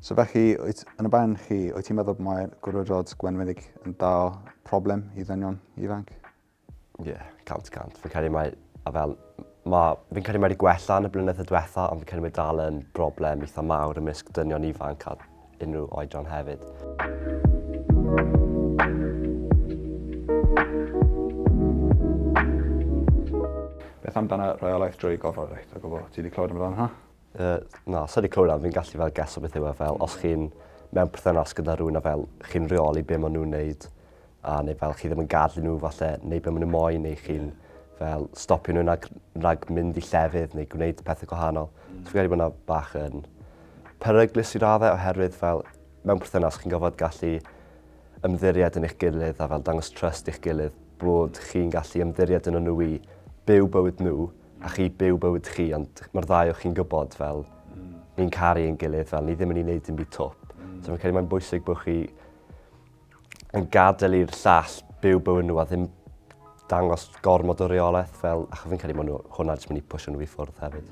So felly, wyt, yn y barn chi, wyt ti'n meddwl mae gwrywdod gwenwynig yn dal problem i ddynion ifanc? Ie, yeah, 100%. Fi'n credu mae, a fel, ma, fi'n credu mae wedi gwella yn y blynyddoedd diwetha, ond fi'n credu mae dal yn broblem eitha mawr ymysg dynion ifanc a unrhyw oedran hefyd. Beth amdano rheolaeth drwy gorfodaeth o gwbl? Ti wedi clywed amdano hwnna? Yy, na, sa i 'di clywed am, fi'n gallu fel geso beth yw e fel, os chi'n mewn perthynas gyda rhywun a fel chi'n rheoli be maen nhw'n neud, a neu fel chi ddim yn gadlu nhw falle neud be maen nhw moyn, neu chi'n fel stopio nhw rhag, rhag mynd i llefydd neu gwneud pethau gwahanol. So fi'n credu bod hwnna bach yn peryglus i raddau oherwydd fel mewn perthynas chi'n gorfod gallu ymddiried yn eich gilydd a fel dangos trust i'ch gilydd bod chi'n gallu ymddiried yn nhw i byw bywyd nhw a chi byw bywyd chi, ond mae'r ddau o chi'n gwybod fel ni'n caru ein gilydd, fel ni ddim yn ei wneud dim byd twp. So fi'n credu mae'n bwysig bod chi yn gadael i'r llall byw bywyd nhw a ddim dangos gormod o reolaeth fel, achos fi'n credu bod nhw, hwnna jyst mynd i pwysio nhw i ffwrdd hefyd.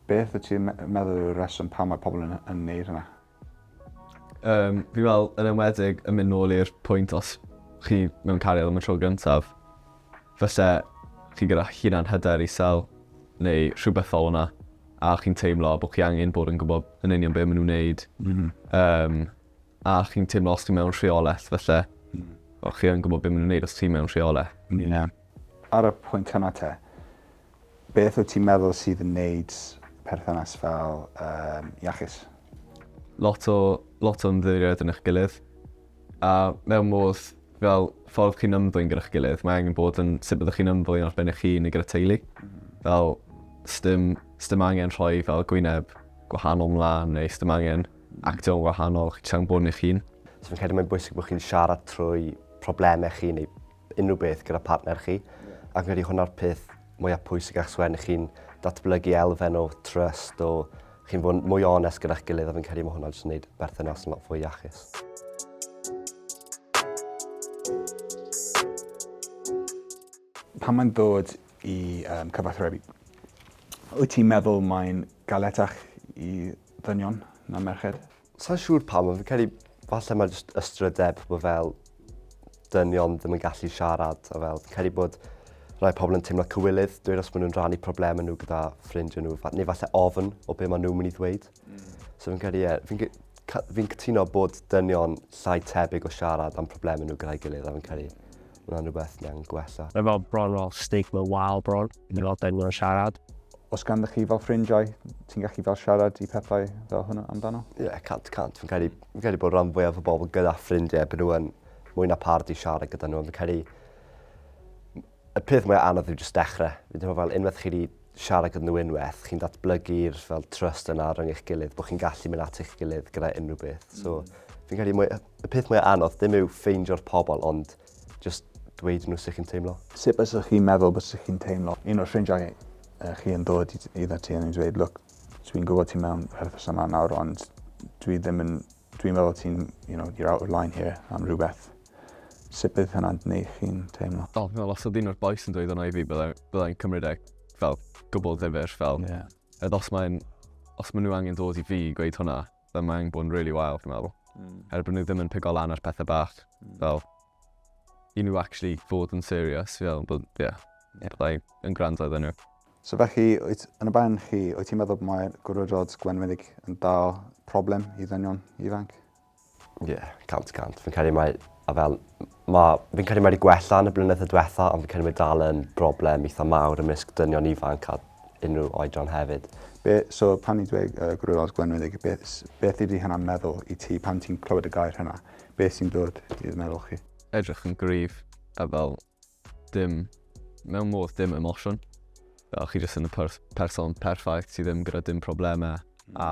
Beth wyt ti'n meddwl yw'r reswm pam mae pobl yn, yn neud hynna? Um, fi fel, yn enwedig yn mynd nôl i'r pwynt os chi mewn cariad am y tro gyntaf, fyse chi gyda hunan hyder isel neu rhywbeth fel hwnna, a chi'n teimlo bod chi angen bod yn gwybod yn union beth maen nhw'n wneud. Mm -hmm. um, a chi'n teimlo os chi mewn rheolaeth, felly mm. o, chi yn gwybod beth maen nhw'n wneud os chi mewn rheolaeth. Ie. Yeah. Ar y pwynt yna te, Beth wyt ti'n meddwl sydd yn neud perthynas fel um, iachus? Lot o, lot o ymddiried yn eich gilydd. A mewn modd, fel ffordd chi'n ymddwyn gyda'ch gilydd, mae angen bod yn sut byddwch chi'n ymddwyn ar ben eich hun neu gyda teulu. Fel, sdim, sdim angen rhoi fel gwyneb gwahanol mlaen neu sdim angen actio'n wahanol, chi'n angen bod yn eich hun. So fi'n credu mae'n bwysig bod chi'n siarad trwy problemau chi neu unrhyw beth gyda partner chi. Ac fi'n credu hwnna'r peth mwyaf pwysig achos wedyn chi'n datblygu elfen o trust, o chi'n fod mwy onest gyda'ch gilydd a fi'n credu mae hwnna jyst yn gwneud berthynas yn lot fwy iachus. Pan mae'n dod i um, cyfathrebu, wyt ti'n meddwl mae'n galetach i ddynion na merched? Sa'n siŵr pam, ond fi'n credu falle mae jyst ystrydeb bod fel dynion ddim yn gallu siarad a fel fi'n credu bod rai pobl yn teimlo cywilydd dweud os maen nhw'n rhannu problemau nhw gyda ffrindiau nhw, neu falle ofn o be maen nhw'n mynd i ddweud. So fi'n credu, ie, fi'n fi cytuno bod dynion llai tebyg o siarad am problemau nhw gyda'i gilydd a fi'n credu hwnna'n rhywbeth ni angen gwella. Mae fel bron fel stigma wael bron, i fel dynion siarad. Os ganddo chi fel ffrindiau, ti'n gallu fel siarad i pethau fel hwnna amdano? Ie, yeah, 100%. Fi'n credu, fi'n credu bod rhan fwyaf o bobl gyda ffrindiau, bod nhw yn mwy na parod i siarad gyda nhw. Fi'n credu y peth mwyaf anodd yw jyst dechrau. Fi'n teimlo fel unwaith chi wedi siarad gyda nhw unwaith, chi'n datblygu'r fel trust yna rhwng eich gilydd, bod chi'n gallu mynd at eich gilydd gyda unrhyw beth. So, fi'n credu mwy, y peth mwyaf anodd ddim yw ffeindio'r pobl, ond Just dweud nhw sut chi'n teimlo. Sut byswch chi'n meddwl byswch chi'n teimlo? Un o'r ffrindiau chi yn dod iddo ti yn dweud, look, dwi'n gwybod ti mewn perthynas yma nawr, ond dwi ddim yn, dwi'n meddwl ti'n, you know, you're out of line here am rhywbeth. Sut bydd hynna'n gwneud chi'n teimlo? O, fi'n meddwl os oedd un o'r bois yn dweud hwnna i fi, byddai'n bydda cymryd e fel gwbl ddifur, fel... Yeah. Os mae'n, os maen nhw angen dod i fi i gweud hwnna, then mae'n bod yn really wael, fi'n meddwl. Er bod nhw ddim yn pigo lan ar pethau bach, fel, i nhw actually fod yn serious, fi feddwl bod, ie, yeah, byddai yn gwrando iddyn nhw. So felly, wyt, yn y barn chi, wyt ti'n meddwl mae gwrywdod gwenwynig yn dal problem i ddynion ifanc? Ie, yeah, 100%. Fi'n credu mae, a fel, ma, fi'n credu mae wedi gwella yn y blynyddoedd diwetha, ond fi'n credu mae dal yn broblem eitha mawr ymysg dynion ifanc a unrhyw oedran hefyd. Be, so pan ni'n dweud uh, gwrywod gwenwynig, beth, beth ydy hynna'n meddwl i ti pan ti'n clywed y gair hynna? Beth sy'n dod i'r meddwl chi? Edrych yn gryf a fel dim, mewn modd dim emosiwn. Fel chi jyst yn y pers person perffaith sydd ddim gyda dim problemau a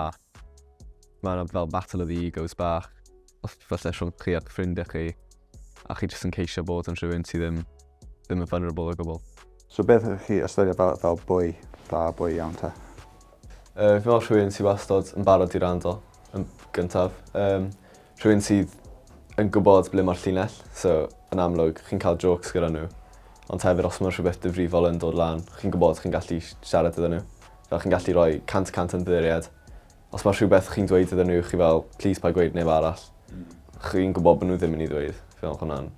mae yna fel battle of the egos bach os falle rhwng chi a'ch ffrindiau chi a chi jyst yn ceisio bod yn rhywun sydd ddim, ddim yn vulnerable o gwbl. So beth ydych chi ystyried fel, fel boi dda, boi iawn te? Uh, fi'n meddwl rhywun sydd wastad yn barod i rando yn gyntaf. Um, rhywun sydd yn gwybod ble mae'r llinell, so yn amlwg chi'n cael jokes gyda nhw, ond hefyd os mae rhywbeth difrifol yn dod lan, chi'n gwybod chi'n gallu siarad iddyn nhw. Fel chi'n gallu rhoi 100% ymddiried. Os mae rhywbeth chi'n dweud iddyn nhw, chi fel, please paid gweud neb arall. Chi'n gwybod bod nhw ddim yn mynd i ddweud. Fi'n meddwl hwnna'n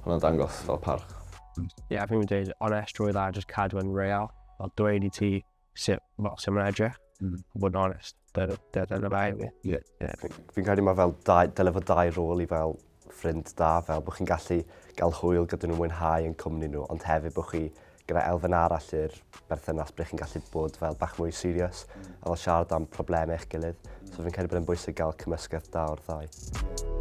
hwnna'n dangos fel parch. Ie, yeah, fi'n mynd dweud onestrwydd a just cadw yn real. Fel dweud i ti sut, fel, sut mae'n edrych. Bod yn honest. Dyna dyna bai fi. Ie. Yeah. Fi'n credu mae fel dau, dyle fod dau rôl i fel ffrind da, fel bod chi'n gallu gael hwyl gyda nhw, mwynhau yn cwmni nhw, ond hefyd bod chi gyda elfen arall i'r berthynas ble chi'n gallu bod fel bach mwy serious a fel siarad am problemau eich gilydd. So fi'n credu bod e'n bwysig gael cymysgedd da o'r ddau.